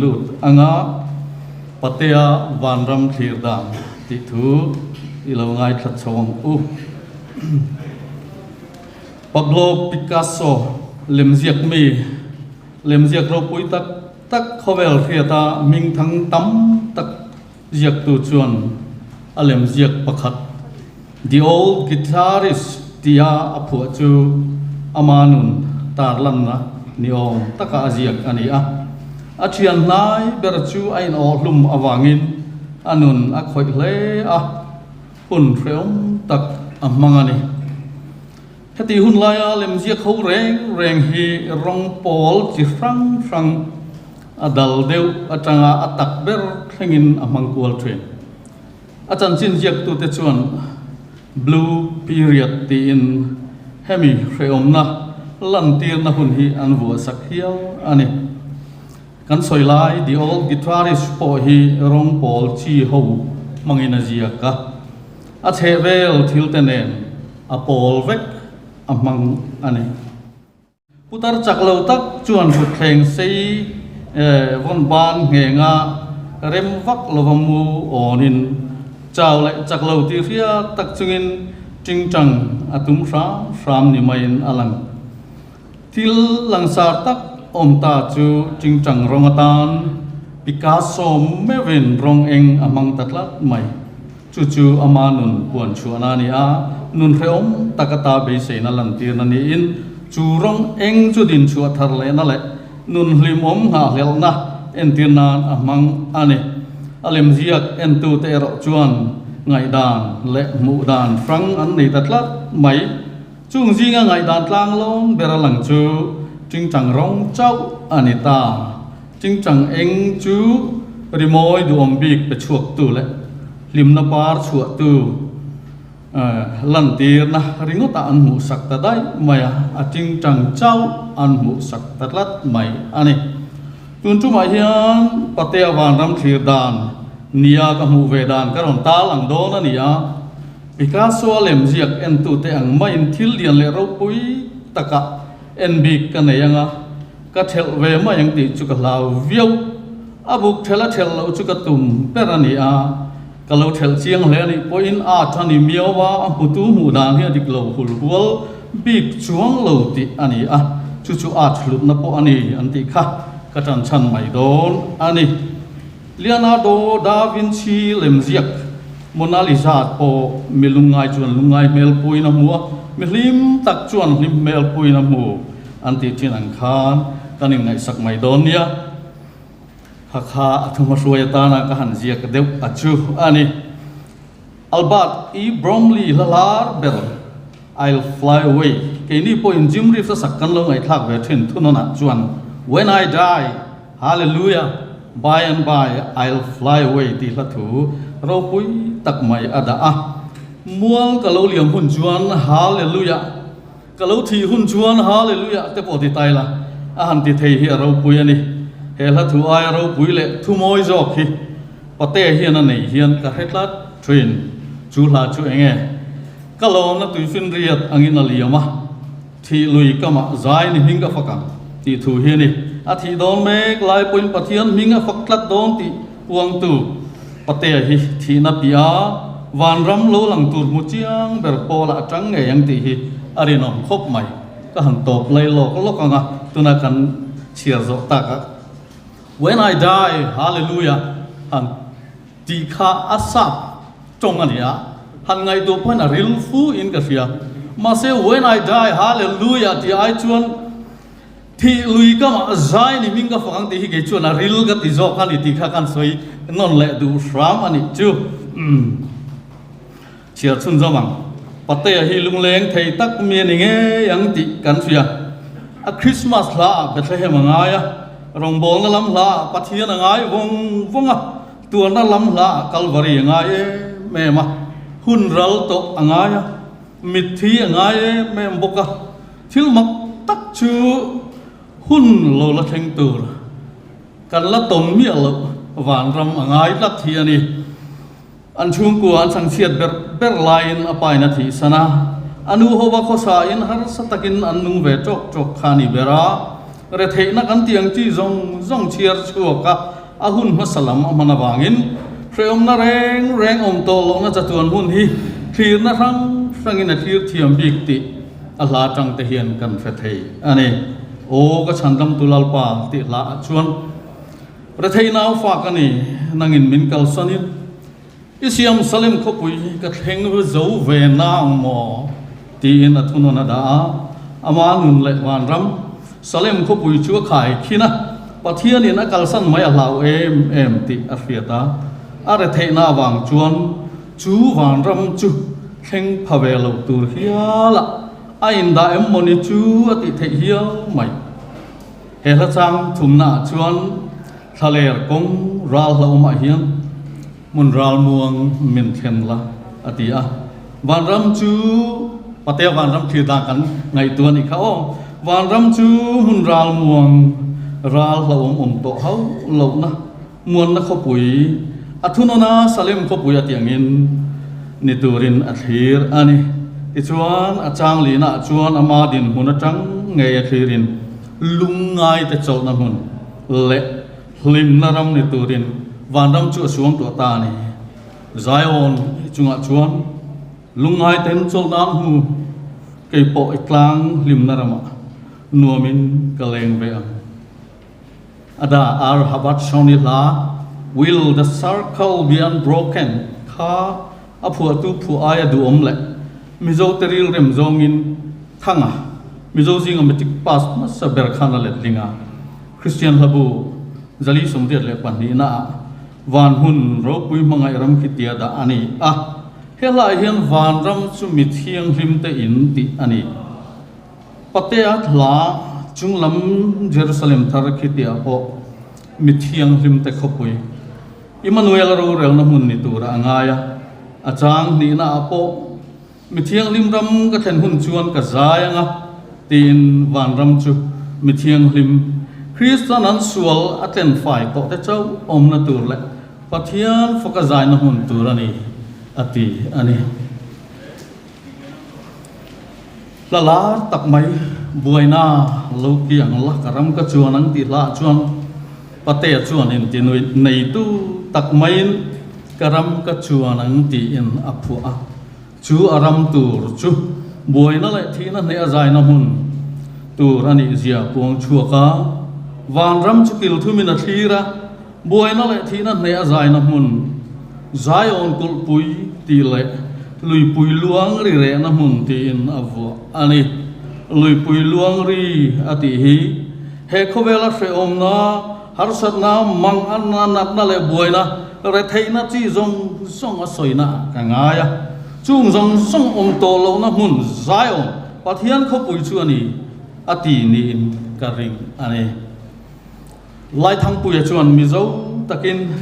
lut anga Patea Vanram thlir dan tih thu i lo ngaithla chho ang u. Pablo Picasso lemziak mi lemziak ropui tak tak khawvel hriata hmingthang tam tak Ziaktu chuan a lemziak pakhat The Old Guitarist tia a phuah chu ama nun tarlanna ni awm taka a ziak a ni a. A thian hnai ber chu a inawhhlum avangin a nun a khawih hle a, hun hrehawm tak a hmang a ni. Heti hun laia lemziak ho reng reng hi rawng pawl chi hrang hrang a dal deuh atanga a tak ber thlengin a hmang kual thin. A chanchin ziaktute chuan Blue Period tiin hemi hrehawmna lantirna hun hi an vuahsak hial a ni. Kan sawi lai The Old Guitarist pawh hi rawng pawl chi ho hmangin a ziak a. A chhehvel thilte nen a pawl vek a hmang a ni. Putar chak lo tak chuan thutthleng sei vawn ban nghenga rem vak lova mu awnin chau leh chak lo tih hriat tak chungin tingtang a tum hram hram ni maiin a lang. Thil langsar tak awm ta chu tingtang rawng atan Picasso meuhin rawng eng a hmang ta tlat mai. Chu chu ama nun puan chhuahna a ni a, nun hrehawm tak ata beiseina lantirna niin chu rawng eng chu din chhuah thar lehna leh nun hlimawm nghahhlelhna entir nan a hmang a ni. A lemziak entute erawh chuan ngaihdan leh hmuh dan hrang an nei ta tlat mai. Chung zinga ngaihdan tlanglawng ber a lang chu tingtang rawng chauh a ni ta. Tingtang eng chu rimawi duhawm bik pe chhuaktu leh hlimna par chhuahtu lantirna ringawtah an hmuhsak ta daih mai a, a tingtang chauh an hmuhsak ta tlat mai a ni. Tun tumah hian Patea Vanram thlir dan nia ka hmuh ve dan ka rawn tal ang dawn a ni a. Picasso a lemziak entute ang maiin thil lian leh ropui takah en bik ka nei anga ka thelh ve mai ang tih chu ka hlau viau. A buk thelh a thelh loh chu ka tum ber a ni a, ka lo thelh chiang hle a nih pawhin art a ni miau a, a hmutu hmuh dan hi a dik lo hul hual bik chuang lo tih a ni a, chu chu art hlutna pawh a ni an tih kha ka tan chhan mai dawn a ni. Leonardo da Vinci lemziak Mona Lisa pawh mi lungngai chuan lungngai hmel puiin a hmu a, mi hlim tak chuan hlim hmel puiin a hmu an tih thin ang khan kan inngaihsak mai dawn nia. Kha kha a thuhmahruai atana ka han ziak deuh a chu a ni. Albert E. Bromley hla lar ber I'll Fly Away keini pawhin Jim Reeves a sak kan lo ngaihthlak ve thin thunawnah chuan When I Die, Hallelujah, By and By, I'll Fly Away tih hla thu ropui tak mai a dah a. Mual ka lo liam hun chuan Hallelujah, ka lo thih hun chuan Hallelujah te pawh ti tai la, a han ti thei hi a ropui a ni. He hla thu aia ropui leh thu mawi zawk hi Patea hian a neih hian ka hre tlat thin. Chu hla chu eng nge? Ka lawmna tuifinriat angin a liam a, thih lui kamah zai ni hming ka fak ang tih thu hi a ni. A thih dawn mek lai pawhin Pathian hming a fak tlat dawn tih puangtu Patea hi thihna piah a, vanram lo lang tur hmu chiang ber pawlah a tang ngei ang tih hi a rinawm khawp mai. Ka han tawp lai lawk lawk ang a, tuna kan chhiar zawh tak a. When I die, Hallelujah han tih kha a sap tawng a ni a, han ngaihtuah pawhin a ril fu in ka hria. Mahse When I die, Hallelujah tih ai chuan thih lui ka mah zai ni hming ka fak ang tih hi kei chuan a ril ka ti zawk a ni tih kha kan sawi nawn leh duh hram a nih chu. Chhiar chhunzawm ang. Patea hi lungleng thei tak mi a ni ngei ang tih kan hria. A Christmas hla ah Bethlehem a ngai a, rawngbawlna lam hla ah Pathian a ngai vawng vawng a, tuarna lam hla ah Kalvari a ngai em em a, hun ral tawh a ngai a, mitthi a ngai em em bawk a. Thil mak tak chu hun lo la thleng tur kan la tawn miah loh vanram a ngai tlat hi a ni. An chhungkua an chhangchhiat ber ber laiin a pain a thihsan a, a nu hova khawsain harsa takin an nung ve tawk tawk kha a ni ber a. Retheihna kan tih ang chi zawng zawng chhiar chhuak a, a hun hmasa lam a hman avangin hrehawmna reng reng awm tawh lohna chatuan hun hi thlirna hrang hrangin a thlir thiam bik tih a hla atang te hian kan hre thei a ni. Aw ka chhandamtu Lalpa tih hla ah chuan rethei nau fa ka ni, nangin min kalsanin I siam Salem khawpui ka thleng zo ve nang maw? tiin a thunawn a dah a. Ama nun leh vanram Salem khawpui chu a khai khin a, Pathianin a kalsan mai a hlau em em tih a hriat a. A retheihna avang chuan chu vanram chu thleng pha ve lo tur hialah a indah em mawni chu a tih theih hial mai. He hla chang thumnaah chuan Thlaler kawng ral hlauhawmah hian hmun ral muang min thlen la a ti a. Vanram chu Patea vanram thlir dan kan ngaihtuah a nih kha aw. Vanram chu hmun ral muang ral hlauhawm awm tawh hauh lohna muanna khawpui a thunawn a Salem khawpui a tih angin ni turin a thlir a ni. Tichuan a chang lihnaah chuan ama dinhmun atang ngei a thlirin lungngaite chawlhna hmun leh hlimna ram ni turin vanram chu a suang tuah ta a ni. Zion chungah chuan lungngaiten chawlhna an hmu, kei pawh i tlang hlimna ramah nuamin ka leng ve ang. A da R. Hubbard Shawnee hla Will the Circle Be Unbroken kha a phuahtu phuah aia duhawm leh Mizo te rilrem zawngin Thanga, Mizo zinga matric pass hmasa ber khan a letling a, Kristian hlabu Zali 82 ah Van hun ropui hmangaih ram khi tia dah a ni a, he hlaiah hian van ram chu mi thianghlim te in tih a ni. Patea hla chunglam Jerusalem thar khi tia pawh mi thianghlim te khawpui Immanuel rorelna hmun ni tura a ngai a, a chang hnihna ah pawh Mi thianghlim ram ka thlen hun chuan ka zai ang a, tiin vanram chu mi thianghlim Kristian an sual a tlen fai tawh te chauh awmna tur leh Pathian faka zaina hmun tur a ni, a ti a ni. Hla lar tak mai buaina lo kiang la ka ram ka chuan ang tih hlaah chuan Patea chuan inti neitu tak maiin ka ram ka chuan ang tiin a phuah a. Chu a ram tur chu buaina leh thihna hneh a zaina hmun tur a nih zia puang chhuak a. Vanram chu kil thumin a thlir a, buaina leh thihna hneh a zaina hmun Zion kulhpui tih leh luipui luang ri rehna hmun tiin a vuah a ni. Luipui luang ri a tih hi He khawvela hrehawmna, harsatna, manganna, natna leh buaina, retheihna chi zawng zawng a sawina ah ka ngai a. Chung zawng zawng awm tawh lohna hmun Zion, Pathian khawpui chu a ni, a ti niin ka ring a ni. Laithangpuia chuan Mizo takin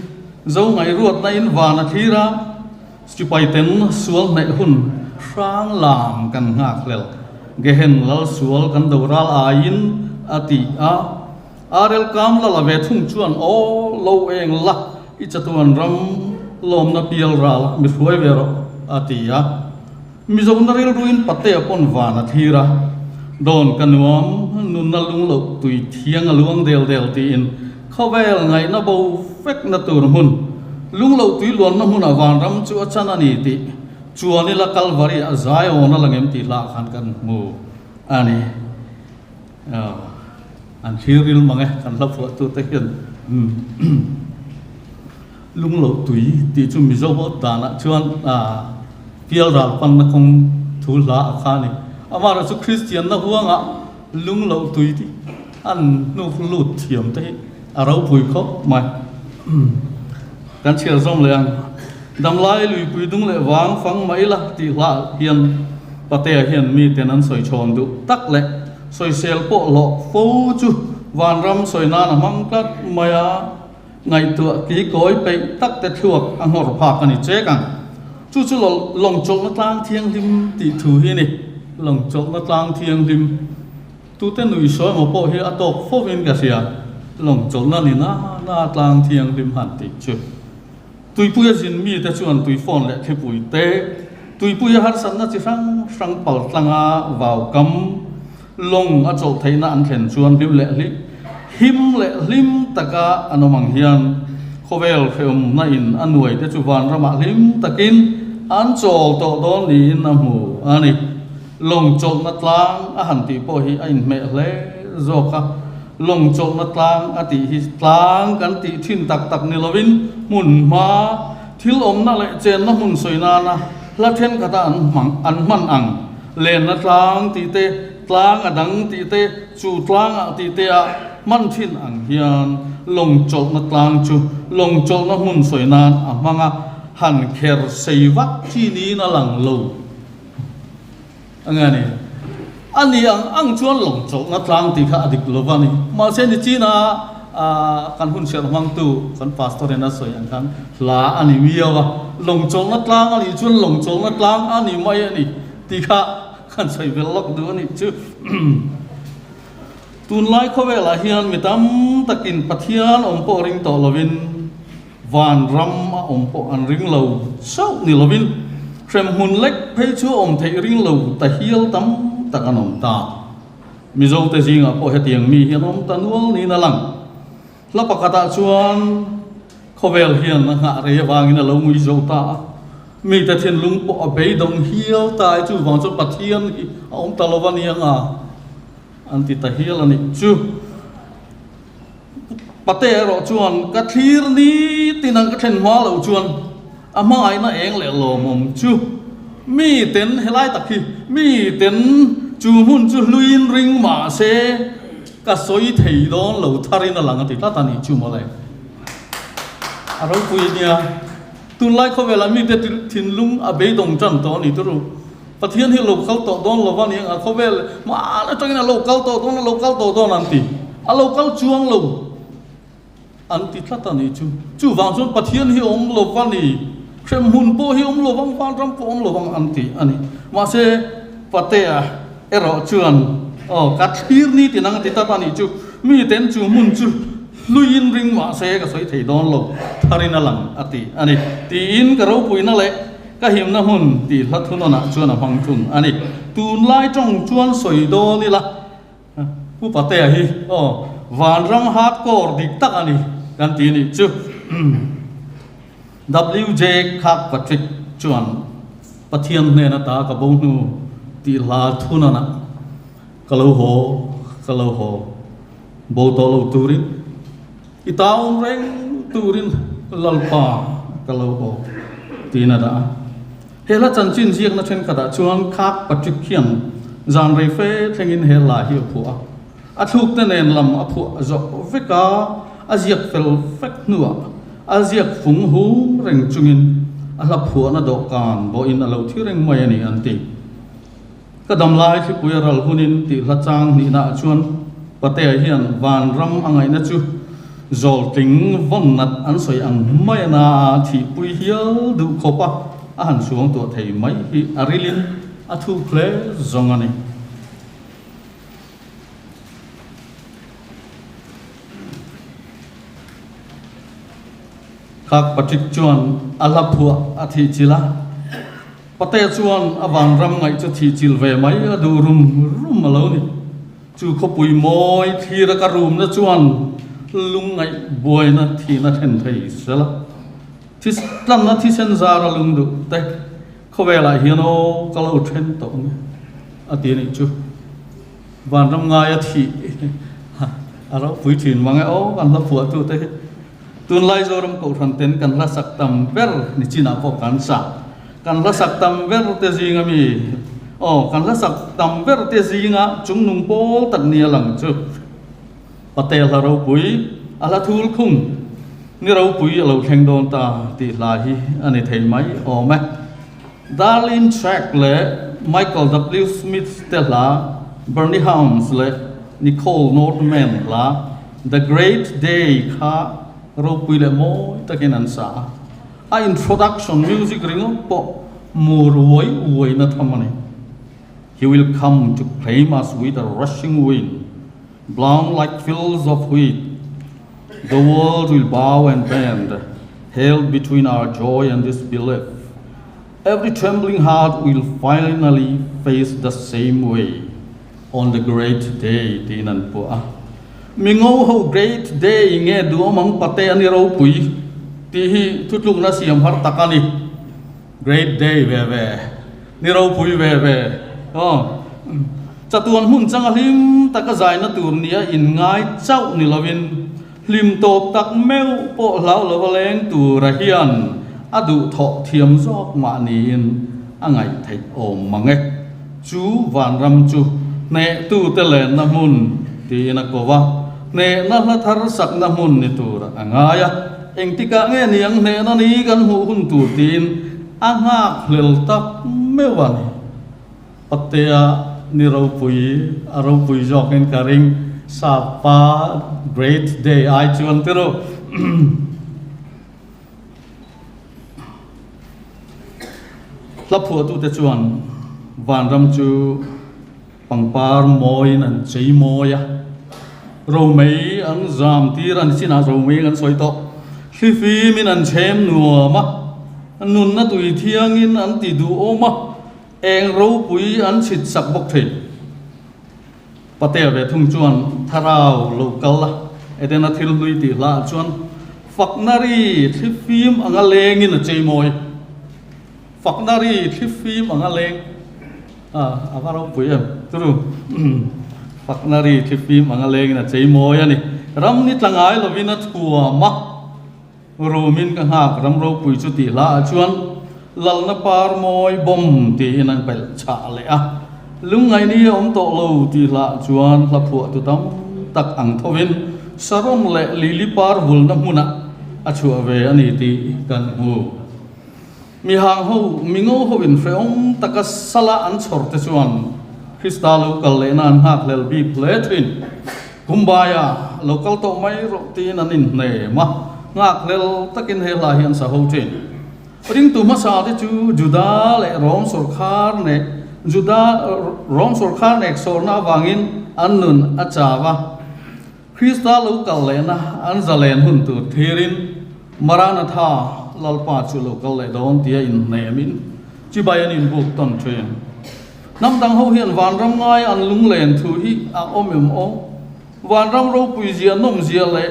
Zo ngaihruatna in van a thlir a, Sipaiten sual hnaih hun hrang lam kan nghak hlel. Gehen lal sual kan do ral aiin a ti a. Arel kam la la ve thung chuan aw lo eng la i chatuan ram lawmna pial ral mi hruai ve rawh a ti a. Mizona rilruin patea pawn van a thlir a, Dawn ka nuam nunna lung loh tui thiang a luang del del tiin khawvel ngaihna bo vekna tur hmun, lung loh tui luanna hmunah vanram chu a chan a ni tih chuan ila Kalvari a zai awn a langem tih hlah khan kan hmu a ni. An thlir ril mang e, kan hla phuahtute hian. Lungloh tui tih chu Mizo ho danah chuan pial ral panna kawng thu hla a kha a ni. Amaherawhchu Kristianna huangah lungloh tui tih an hnuk lut thiam te hi a ropui khawp mai. Kan chhiar zawm leh ang. Damlai luipui dung leh vang fang mai la tih hlah hian Patea hian miten an sawi chhawn duh tak leh sawisel pawh hlawh fo chu vanram sawi nan a hmang tlat mai a. Ngaihtuah ki kawi peih tak te thluak a nghawr phak a ni chek ang. Chu chu lawng chawlhna tlang thianghlim tih thu hi a ni. Lawng chawlhna tlang thianghlim tute nui sawi emaw pawh hi a tawk fovin ka hria. Lawng chawlhna ni na na tlang thianghlim han tih chu. Tuipuia zin mite chuan tuifawn leh thlipui te, tuipuia harsatna chi hrang hrang pal tlanga vau kam. Lawng a chawlh theihna an thlen chuan hlim leh hlim him leh hlim taka an awm ang hian khawvel hrehawmna in a nuai te chu vanramah hlim takin an chawl tawh dawn niin a hmu a ni. Lawng chawlhna tlang a han tih pawh hi a inhmeh hle zawk a, lawng chawlhna tlang a tih hi tlang kan tih thin tak tak ni lovin hmun hma thil awmna leh chenna hmun sawi nana hla thenkhat a an hmang an hman ang. Lenna tlang tih te, tlang a dang tih te, chu tlangah tih te ah hman thin ang hian lawng chawlhna tlang chu lawng chawlhna hmun sawi nan a hmang a, han kher sei vak chi niin a lang lo a nge ni. A ni ang ang chuan lawng chawlhna tlang tih kha a dik lo va ni. Mahse ni china kan hun hriat hmangtu kan pastor in a sawi ang khan hla a ni miau a, lawng chawlhna tlang a nih chuan lawng chawlhna tlang a ni mai a ni. Tih kha kan sawi vel lawk duh a nih chu. Tunlai khawvelah hian mi tam takin Pathian awm pawh ring tawh lovin vanram a awm pawh an ring lo chauh ni lovin hremhmun lek phei chu awm theih ring lo ta hial tam tak an awm ta. Mizote zingah pawh hetiang mi hi an awm ta nual niin a lang. Hla pakhatah chuan khawvel hian a nghah rei avangin a lo ngui zo ta a, mite thinlung pawh a beidawng hial ta e, chuvang chuan Pathian hi a awm ta lo va ni anga an ti ta hial a nih chu. Pate erawh chuan ka thlir ni tin ang ka thlen hma loh chuan a hmangaihna eng leh lawmawm chu miten helai tak hi miten chu hmun chu hluiin ring mah se Ka sawi thei dawn lo tharin a lang a ti tlat a nih chu mawle. A ropui nia. Tunlai khawvelah mite thinlung a beidawng tan tawh a ni turu. Pathian hi lo kal tawh dawn lo va ni ang a khawvel hmaan atangin a lo kal tawh dawn a lo kal tawh dawn an ti. A lo kal chuang lo an ti tlat a nih chu. Chuvang chuan Pathian hi awm lo va ni. Hremhmun pawh hi awm lo vang, vanram pawh awm lo vang an ti a ni. Mahse Patea erawh chuan, Aw, ka thlir ni ti nang a ti tlat a nih chu. Miten chu hmun chu hluiin ring mahse ka sawi thei dawn lo, tharin a lang a ti a ni. Tiin ka ropuina leh ka himna hmun tih hla thunawnah chuan a hmang thung a ni. Tunlai tawng chuan sawi dawn ila. Pu Patea hi aw vanram hardcore dik tak a ni kan ti nih chu. WJ Kirkpatrick chuan Pathian hnen ata ka bo hnu tih hla thunanah ka lo haw ka lo haw bo tawh lo turin i ta awm reng turin Lalpa ka lo haw tiin a dah a. He hla chanchin ziakna thenkhatah chuan Kirkpatrick hian zan rei fe thlengin he hla hi a phuah a. A thlukte nen lam a phuah zawh vek a, a ziak fel vek hnuah a ziak fung hum reng chungin a hla phuahna dawhkan bawhin a lo thi reng mai a ni an ti. Ka damlai thlipui a ral hunin tih hla chang hnihnaah chuan Patea hian vanram a ngaihna chu zawltling vawn nat an sawi ang mai a na a thihpui hial duh khawp a, a han suang tuah thei mai hi a rilin a thuk hle zawng a ni. Kirkpatrick chuan a hla phuah a thihchilh a. Patea chuan a vanram ngaih chu thih chilh ve mai a duh rum rum a lo ni. Chu khawpui mawi thlir a ka rumna chuan lungngaih buaina thihna thlen thei sela. This tlanna thisen zar a lung duh te khawvelah hian aw ka lo then tawh ang e a ti a nih chu. Vanram ngaia thih a ropui thin mang e aw kan hla phuahtute hi. Tunlai Zoram Kohhran ten kan hla sak tam ber ni chinah pawh kan sa. Kan hla sak tam ber te zinga mi aw kan hla sak tam ber te zinga chungnung pawl tak nia lang chu Patel hla ropui a hla thul khung ni ropui a lo thleng dawn ta tih hla hi a ni thei mai awm e. Darlene Zschech leh Michael W. Smith te hla Bernie Hounds leh Nicole Nordeman hla The Great Day kha ropui leh mawi takin an sa a, a introduction music ringawt pawh mur uai uai na tham a ni. He will come to claim us with a rushing wind, blown like fields of wheat, the world will bow and bend, held between our joy and disbelief. Every trembling heart will finally face the same way. On the Great Day tiin an puah a. Mi ngo ho Great Day nge duhawm ang pate a ni ropui tih hi thutlukna siam har tak a ni. Great Day ve ve, ni ropui ve ve aw. Chatuan hmun changa hlim taka zaina tur nia inngai chauh ni lovin hlim tawp tak meuh pawh hlau lova leng tura hian a duhthawh thiam zawk mah niin a ngaih theih awm mang e. Chu vanram chu hnehtute lenna hmun tiin a ko va, hnehna hla thar sakna hmun ni tur a ngai a. Engtikah nge niang hnehna ni kan hmuh hun tur tiin a nghak hlel tak meuh a ni. Patea ni ropui a ropui zawkin ka ring Sapa Great Day ai chuan ti ru. Hla phuahtute chuan vanram chu pangpar mawiin an chei mawi a, romei an zam tir a ni chinah romei an sawi tawh. Thlifimin an chhem nuam a, nunna tui thiangin an ti duhawm a, eng ropui an chhit sak bawk thin. Patel ve thung chuan Thlarau lo kal a, Edena thil hlui tih hlaah chuan fakna ri thlifim anga lengin a chei mawi. Fakna ri thlifim anga leng a, a va ropui em? Turu fakna ri thlifim anga lengin a chei mawi a ni. Ram ni tla ngai lovin a thuam a. Rumin ka nghak ram ropui chu tih hlaah chuan lalna par mawi bawm tiin an belh chhah leh a, lungngaihni a awm tawh lo tih hlaah chuan hla phuahtu tam tak ang thovin Saron leh Lili par vulna hmunah a chhuah ve a ni tih kan hmu. Mihang ho, mingo ho in hrehawm taka sala an chhawr te chuan Krista lo kal lehna an nghakhlel bik hle thin. Kumbaia lo kal tawh mai rawh tiin an inhnem a, nghakhlel takin he hla hi an sa ho thin. Ringtu hmasa te chu Juda leh Rom sawrkhar nek Juda Rom sawrkhar nek sawrna avangin an nun a chau a. Krista lo kal lehna an zalen hun tur thirin Maranatha, Lalpa chu lo kal leh dawn tia inhnemin chibai an inbuk tawn thin. Hnam dang ho hian vanram ngaia an lunglen thu hi a awm em aw? Vanram ropui zia nawm zia leh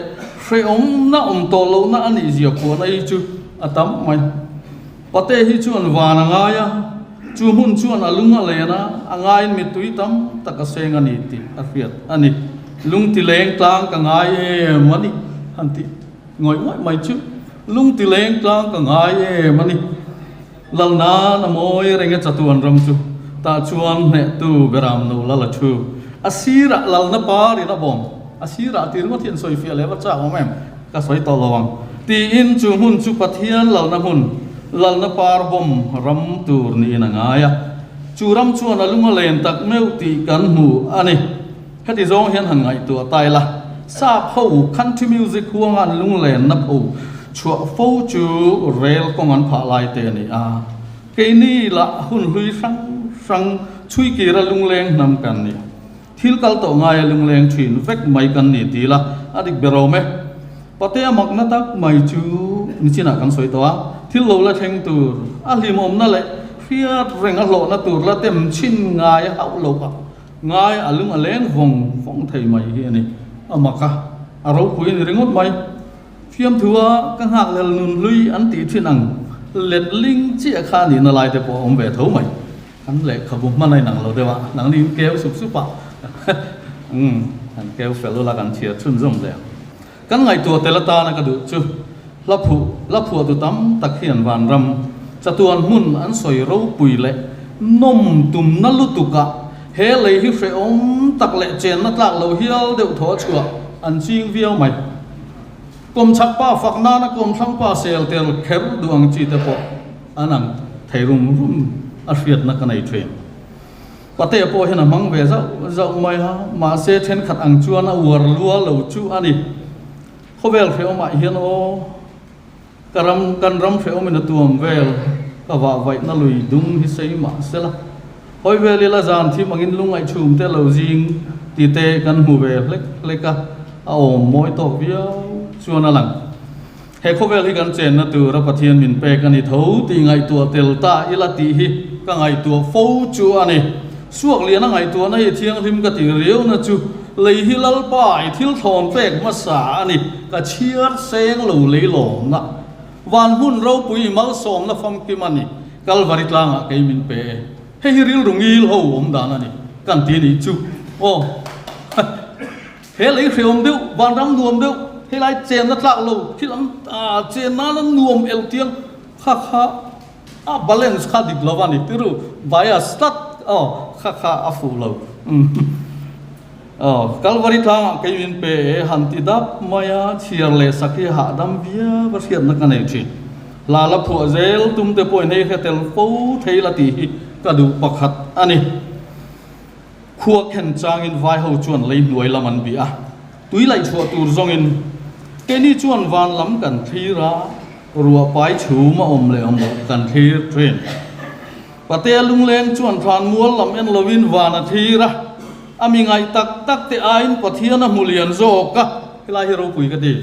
hrehawmna awm tawh lohna a nih zia phuahna hi chu a tam mai. Pate hi chuan van a ngai a, chu hmun chuan a lung a len a, a ngaiin mittui tam tak a seng a ni tih a hriat a ni. Lungti leng tlang ka ngai em a ni han tih ngawih ngawih mai chu. Lungti leng tlang ka ngai em a ni. Lalnan a mawi reng e chatuan ram chu, tah chuan hnehtu beram no lal a thu. A sirah lalna parin a bawm, a sirah tih ringawt hi an sawi fiah leh va chak awm em? Ka sawi tawh lo ang. Tiin chu hmun chu Pathian lalna hmun, lalna par bawm ram tur niin a ngai a. Chu ram chuan a lung a len tak meuh tih kan hmu a ni. Heti zawng hian han ngaihtuah ta ila, sap ho country music huanga an lunglenna pho chhuah fo chu rel kawng an phah lai te a ni a. Keini lah hun hlui hrang hrang chhuikira lungleng hnam kan ni. Thil kal tawh ngaia lungleng thin vek mai kan ni ti ila a dik ber awm e. Patea makna tak mai chu nichinah kan sawi tawh a, thil lo la thleng tur, a hlimawmna leh hriat reng a hlawhna tur la tem chhin ngai hauh loh a. Ngai a lung a leng vawng vawng thei mai hi a ni. A mak a, a ropui a ni ringawt mai. Fiamthua ka nghakhlel nun hlui an tih thin ang let ling chiah kha a nihna lai te pawh a awm ve tho mai. Kan lehkhabu hman a inang lo deuh a, nangni in keu sup sup a, umm kan keu fel ula kan chhiar chhunzawm leh ang. Kan ngaihtuah tel atana ka duh chu hla phuh hla phuahtu tam tak hian vanram chatuan hmun an sawi ropui leh nawm tumna lutukah he lei hi hrehawm tak leh chenna tlak lo hial deuh thaw a chhuah an ching viau mai. Kawmchhak pa fak nana kawmthlang pa sel tel kher duh ang chi te pawh an ang thei rum rum a hriatna ka nei thin. Patea pawh hian a hmang ve zauh zauh mai a, mahse thenkhat ang chuan a uar lua lo chu a ni. Khawvel hrehawmah hian aw, ka ram, kan ram hrehawmin a tuam vel, ka vahvaihna lui dung hi sei mah sela. Hawi vel ila zan thim angin lungngaih chhum te lo zing ti te kan hmu ve hlek hlek a, a awm mawi tawk viau chuan a lang. He khawvel hi kan chenna tura Pathian min pek a ni tho tih ngaihtuah tel ta ila tih hi ka ngaihtuah fo chu a ni. Suakliana ngaihtuahna hi thianghlim ka tih riauna chu lei hi Lalpa i thil thlawn pek hmasa a ni, ka chhiar seng lo lei lawmna. Van hmun ropui i malsawmna famkim a ni, Kalvari tlangah kei min pe e. Hei hi rilru ngil ho awm dan a ni, kan ti nih chu. Aw. He lei hreawm deuh, vanram nuam deuh, helai chenna tlak lo thil ang chen nana nuam el tiang kha kha a balance kha dik lo a ni tiru, bias tlat aw kha kha a fuh lo. Aw Kalvari tlangah kei min pe e han ti dap mai a, chhiar leh sak hi hahdam viau a hriatna ka nei thin. Hla la phuah zel tum te pawhin hei hre tel fo thei la tih hi ka duh pakhat a ni. Khua khen changin vai ho chuan lei hnuai lam an bih a, tui laih chhuah tur zawngin keini chuan van lam kan thlir a, ruah pai chhum a awm leh awm loh kan thlir thin. Patea lungleng chuan thlan mual lam en lovin van a thlir a, a mi ngaih tak tak te aiin Pathian a hmu lian zawk a, helai hi ropui ka ti.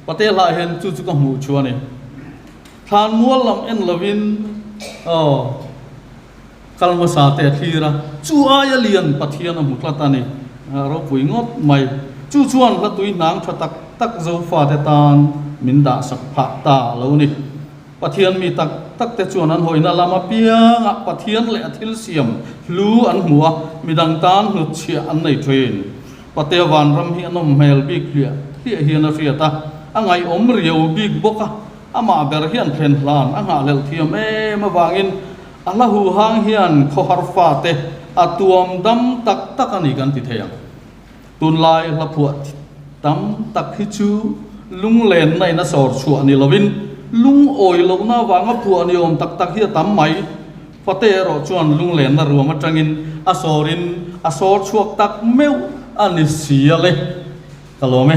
Patea hlah hian chu chu ka hmuh chu a ni. Thlan mual lam en lovin aw. Kal hmasa te a thlir a, chu aia lian Pathian a hmu tlat a ni. A ropui ngawt mai. Chu chuan hla tui hnang tha tak tak Zofate tan min dah sak phah ta a lo ni. Pathian mi tak tak te chuan an hawina lam apiangah Pathian leh a thil siam hlu an hmu a, midang tan hnutchhiah an nei thin. Patea vanram hi a nawm hmel bik hliah hliah hian a hriat a, a ngaihawm riau bik bawk a, amah ber hian thlen hlan a nghahhlelh thiam em avangin A hla huhang hian khawhar fate a tuam dam tak tak a ni kan ti thei ang. Tunlai hla phuah tam tak hi chu lunglenna in a sawr chhuah ni lovin lungawi lohna avanga phuah ni awm tak tak hi a tam mai. Fate erawh chuan lunglenna ruam atangin a sawrin a sawr chhuak tak meuh a ni si a le. Ka lawm e.